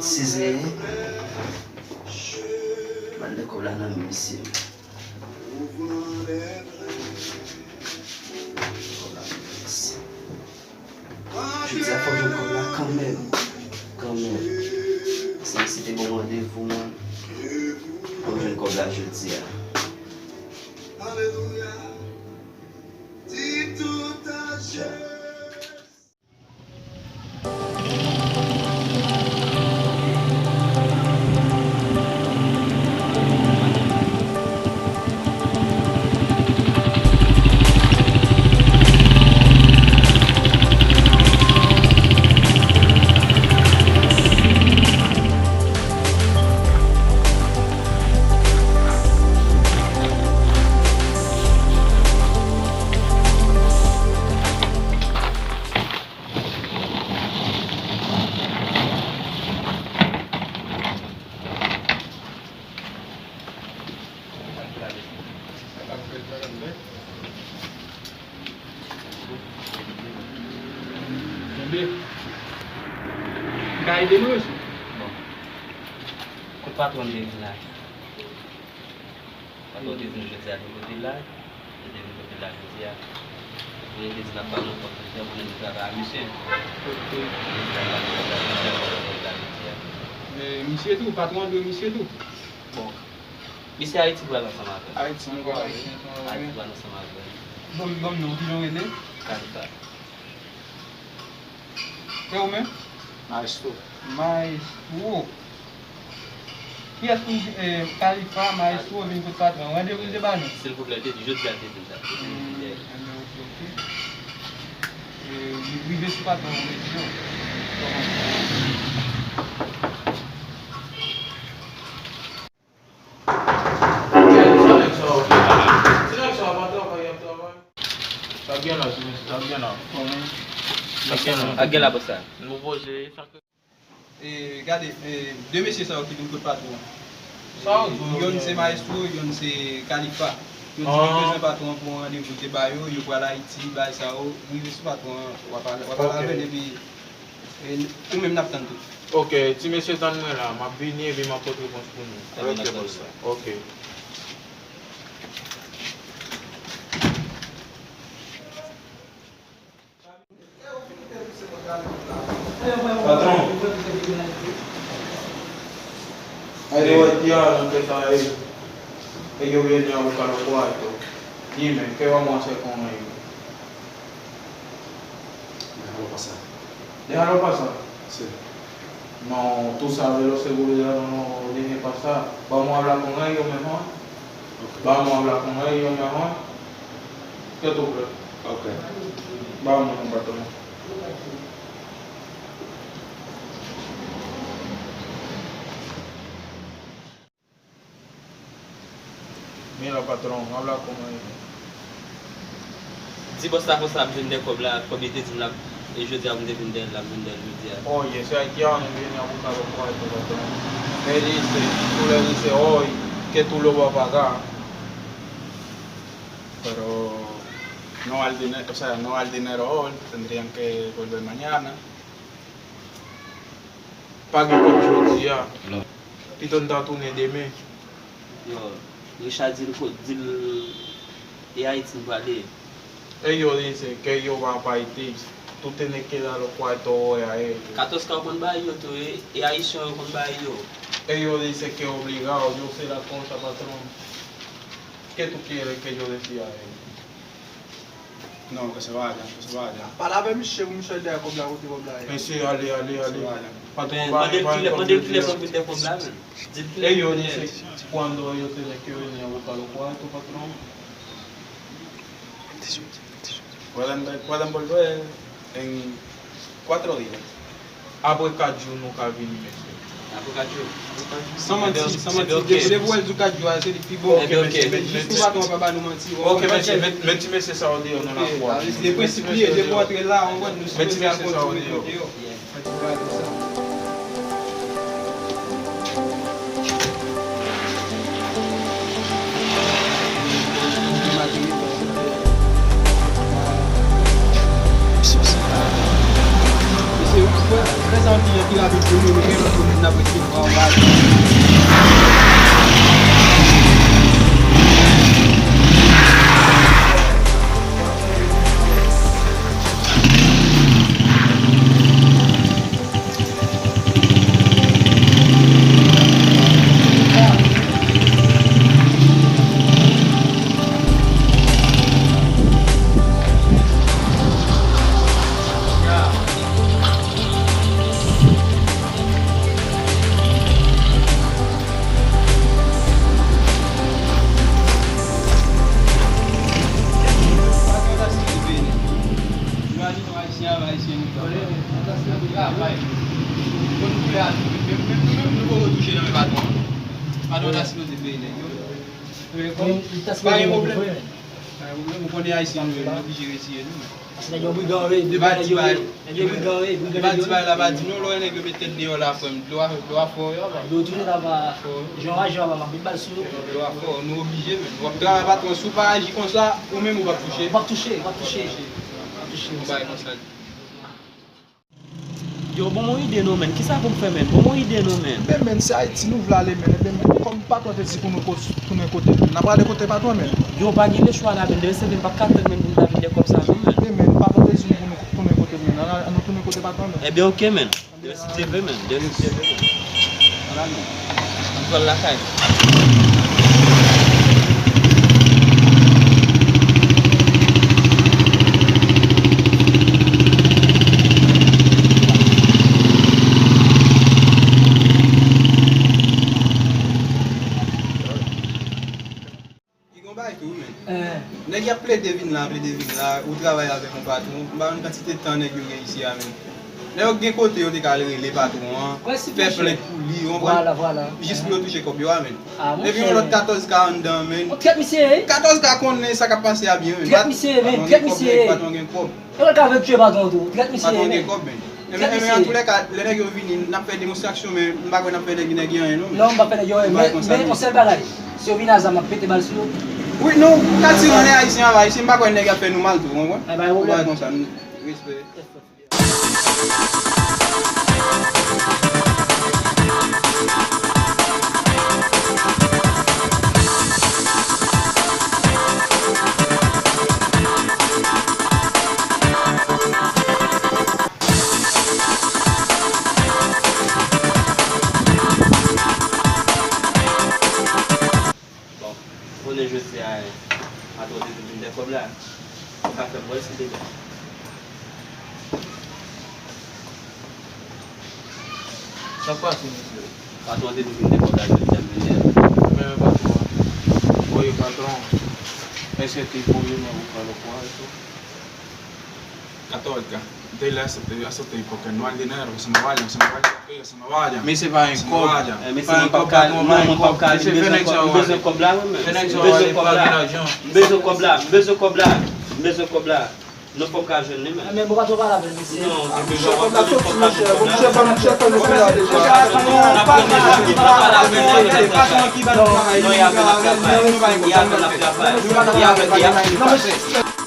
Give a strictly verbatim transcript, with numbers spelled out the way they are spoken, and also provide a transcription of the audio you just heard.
Size. Ban de kòb la nan men misye. Kòb la nan men misye. Jodi a fò m jwenn kòb la kanmenm. Kanmenm. Sa se te bon randevou mwen. Fò m jwenn kòb la jodi a. Alelouya. Di tout a Jezi. Kenbe. M ka ede nou, mesye? Bon. Kot patwon te vin la? Patwon te vin jodi a, te kote l la? Li te vin kote l la jodi a. Epi li te di l ap ba nou kòb jodi a pou nou travay a misye. Ok. Li te di l ap ba nou kòb la jodi a pou nou travay jodi a. E, misye tou, patwon an dwe misye tou. Bon. Misye Ayiti pral ansanm avè l. Ayiti pral ansanm avè l. Ayiti pral ansanm avè l. Bon, bon, non, kijan w rele? Kalita. E ou menm? Maestro. Maestro. Kiyès pou, eh, Kalita, Maestro, vin kot patwon? Randevou l te ba nou? Silvouplè, te di jodi a, te di sa. Hmm, ok, ok. Eh, li rive sou patwon, ou di yo. Sa gen la, ti mesye, sa gen la. Sa gen la. Sa gen la, bòs la. Nou poze, sa ke... E, gade, e, de mesye sa yo ki vin kot patwon an. Sa yo di yo, yonn se Maestro, yonn se Kalita. Yo di yo bezwen patwon an pou yon randevou te ba yo, yo pral Ayiti, bagay sa yo. Rive sou patwon an, w ap pale, w ap pale avè l, epi, e, ou menm n ap tann tou. Ok, ti mesye, tann mwen la, m ap vini epi m ap pote repons pou nou. Ok, bòs la. Ok. Patwon. Ay, de wè, ti a, nou te sa, e, e yo vini a ou ka lo kwa to. Dime, ¿qué vamos a hacer con ellos? Déjalo pasar. Déjalo pasar. Sí. No, tú sabes, los seguridad no nos deje pasar. Vamos a hablar con ellos mejor. Ok. Vamos a hablar con ellos mejor. ¿Qué tú crees? Ok. Vamos, patrón. Mira, patrón, habla con ellos. Di bòs la konsa ap jwenn de kòb la, kòb li te di m l ap, e jodi a pou m te vin dèyè l, l ap vin dèyè l jodi a. Oye, ese haitiano viene a buscar los cuartos, patrón. Me dice, tú le dices hoy que tú lo vas a pagar, pero no al dinero, o sea, no al dinero hoy, tendrían que volver mañana. Pa gen kòb jodi a. Pito n ta tounen demen. Yo, Richard di l ko-, di l e Ayiti n prale. Ellos dicen que ellos van a partir. Tú tienes que dar los cuartos hoy a ellos. Katòz ka yo konn bay yo tou, e, e Ayisyen yo konn bay yo. Ellos dicen que obligado, yo sé la cosa, patrón. ¿Qué tú quieres que yo decía a ellos? Non, ke se pa ajan, ke se pa ajan. Pale avè misye pou misye al dèyè kòb la, kote kòb la ye. Mesye, ale, ale, ale. Patwon, mande l kilè, mande l kilè pou l vin dèyè kòb la, men. Di l kilè. Ellos dicen cuando ellos tienen que venir a buscar los cuartos, patrón. Pueden, pueden volver en cuatro días. Apre kat jou, nou ka vini, mesye. Apre kat jou? San manti, san manti. Depi w wè l di kat jou a, se li ki pi bon. Ok, mesye, met, met, jis pou patwon an pa ba nou manti. Ok, mesye, met, met ti mesye sa yo deyò nan lafwa. Se de prensip li ye, depi w antre la, ou konprann, nou sipoze al kontinye deyò. Met ti mesye sa yo deyò. Mesye, ou wè, fè sa yon ti jan pi rapid pou nou, nou gen lòt moun Ayisyen ap Ayisyen nou travay. Travay. Konn koulè a tou, menm, menm, menm nou poko touche nan men patwon an. Patwon an ta sipoze peye nèg yo. Pa gen pwoblèm. Pa gen pwoblèm. Ou konnen Ayisyen nou ye, nou oblije retire nou. Paske nèg yo brigan, wi, brigan, nèg yo, nèg yo brigan, wi, brigan, nèg yo, wi. Yo pa di bagay la, pa di non, lè w wè nèg yo met tèt deyò la, frè m, dlo a, dlo a fò, yo, ba. Yo toujou la, ba, jan w aji a, ba, m ap met bal sou yo. Dlo a fò, nou oblije, men. W ap travay patwon, si w pa aji konsa, ou menm ou p ap touche. Ou p ap touche, ou p ap touche. Ou p ap touche, yon bagay konsa. Yo, ban m yon ide non, menn. Kisa pou m fè, menn? Ban m yon ide non, menn. Men, menn, se Ayiti nou vle ale, menn. Ebyen, menn, kòm patwon te di pou nou ko-, tounen kote l, n ap prale kote patwon, menn. Yo, pa gen lechwa la, menn. Demen se vre, m p ap ka tann, menn, pou m ta vin de kòb sa non, menn. Men, menn, patwon te di nou pou nou tounen kote l, menn. Ann, ann nou tounen kote patwon, menn. Ebyen, oke, menn. Demen si Dye vle, menn. Demen si Dye vle, menn. Ann ale. Ann pral lakay. Li gon bagay tou, men. Eh. Nèg y ap plede vin la, plede vin la, ou travay avèk yon patwon, m pa konn kantite tan nèg yo gen isi a, men. Nèg yo gen kote yo te ka al rele patwon an, fè plent pou li, ou konprann? Vwala, vwala. Jis pou yo touche kòb yo a, men. Ah, monchè. Epi yon lòt katòz ka anndan, men. Yon trèt misye ye, wi. Katòz ka konnen sa k ap pase a byen, men. Trèt misye ye, men. Trèt misye ye. Patwon gen kòb, patwon gen kòb. E yo ka vle tchwe patwon tou. Trèt misye ye, men. Patwon gen kòb, men. Trèt misye ye. Antoulèka, lè nèg yo vini, n ap fè demonstraksyon, men m pa kwè n ap fè nèg, nèg yo anyen, non, men. Non, m p ap fè nèg yo anyen, men, men yon sèl bagay. Si yo vin a zam, m ap pete bal sou yo. Wi, nou ka tire, nou Ayisyen ap Ayisyen, m pa kwè nèg ap fè nou mal tou, ou konprann? Ay, pa gen pwoblèm. Yon bagay konsa, respè. Bon, jounen jodi a, patwon te di m vin de kòb la. Ou ka fè m wè l, silvouplè? Sa k pase, mesye? Patwon te di m vin de kòb la, jodi a m vin de. Men patwon an. Wi, patwon. Èske te voye mwen pou pran lòt pwa tou? Katorze K. Dele aksepte, aksepte epòk nou al denè, se mwen pa al, se mwen pa al, se mwen pa al. Men se pa yon kòb. Eh, men se mwen pa ka, non, mwen pa ka, m bezwen kòb, m bezwen kòb la, mwen menm. M bezwen kòb la, m bezwen kòb la, m bezwen kòb la, m bezwen kòb la. Nou poko ka jwenn li menm. Men bon, pa twò pale avè l, mesye. Non, m bezwen kòb la, soti, monchè. Bon, monchè, pa monchè, pa monchè. Patwon ki ba nou travay, nou pa gen kòb sa, nou pa gen kòb sa. Non, mesye.